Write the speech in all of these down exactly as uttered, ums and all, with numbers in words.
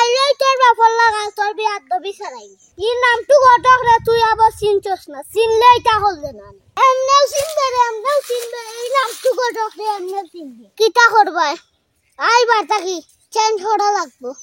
এই তোর বাপর লাগা তোর বেয়াদবি ছাড়াই। ই নান্টু ঘটক রে তুই আবার চিনছস না, চিনলে ইতা করলে না। এমনেও চিনবে রে, এমনেও চিনবে, এই নান্টু ঘটক রে এমনেও চিনবে। কিতা করবায়? আই বার্তা কি? চেঞ্জ করা লাগবো।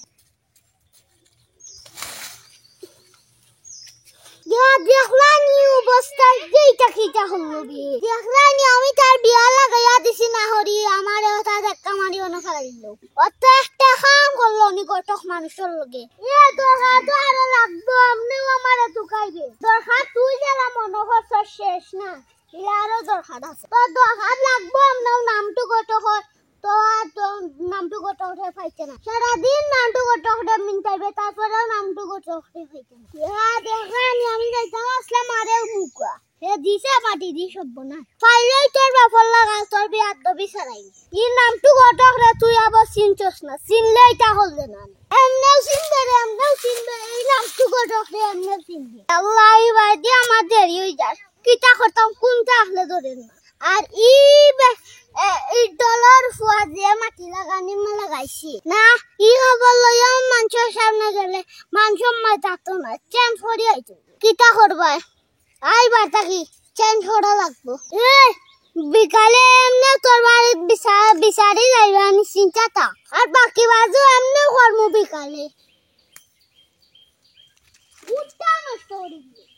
ইয়া দেখলানি অবস্থা, ইটা কিতা করলো বে? দেখলানি আমি তার বিয়া লাগাইয়া দিছি না হরি, আমারে ওটা ধাক্কা মারি অনো ফালাই দিল। অত একটা কাম করলো নি ঘটক মানুষর লগে। এ দরকার তো আরো লাগবো, এমনেও আমারে তুকাইবে। দরকার তুই যারা মনে করছস শেষ না, এর আরো দরকার আছে। তো দরকার লাগবো, এমনেও নান্টু ঘটকর তো আর তো নান্টু ঘটকরে পাইছে না। সারাদিন নান্টু ঘটকরে মিন্তাইবে, তারপরেও নান্টু ঘটকরে পাইছে না। ইয়া দেখলানি আমি যাইতাম আসলাম আরে মুখা। হে দিছে পাটি দি সব না। পাইলেই তোর বাপর লাগা তোর বেয়াদবি ছাড়াই। ই নান্টু ঘটক রে তুই আবার চিনছস না, চিনলে ইতা করলে না। এমনেও চিনবে রে, এমনেও চিনবে, এই নান্টু ঘটক রে এমনেও চিনবে। আল্লাহ, ই বাড়ি আমার দেরি হয়ে যায়। কিতা করতাম, কোনটা আসলে ধরে না। আর ই বে-, এ, ই দলর ফুয়া যে মাটি লাগানি মা লাগাইছি না, ই খবর লইয়া মানষর সামনে গেলে মানষর মাই থাকতো না, চেঞ্জ করি আইতো। কিতা করবায়? আই বার্তা কি? চেঞ্জ করা লাগবো। এ, বিকালে এমনে তোর বাড়ি বিচা-, বিচারি যাইবা, আমি চিন্তা তা। আর বাকি বাজু এমনে করমু বিকালে। উঠটা নষ্ট করি দিলে।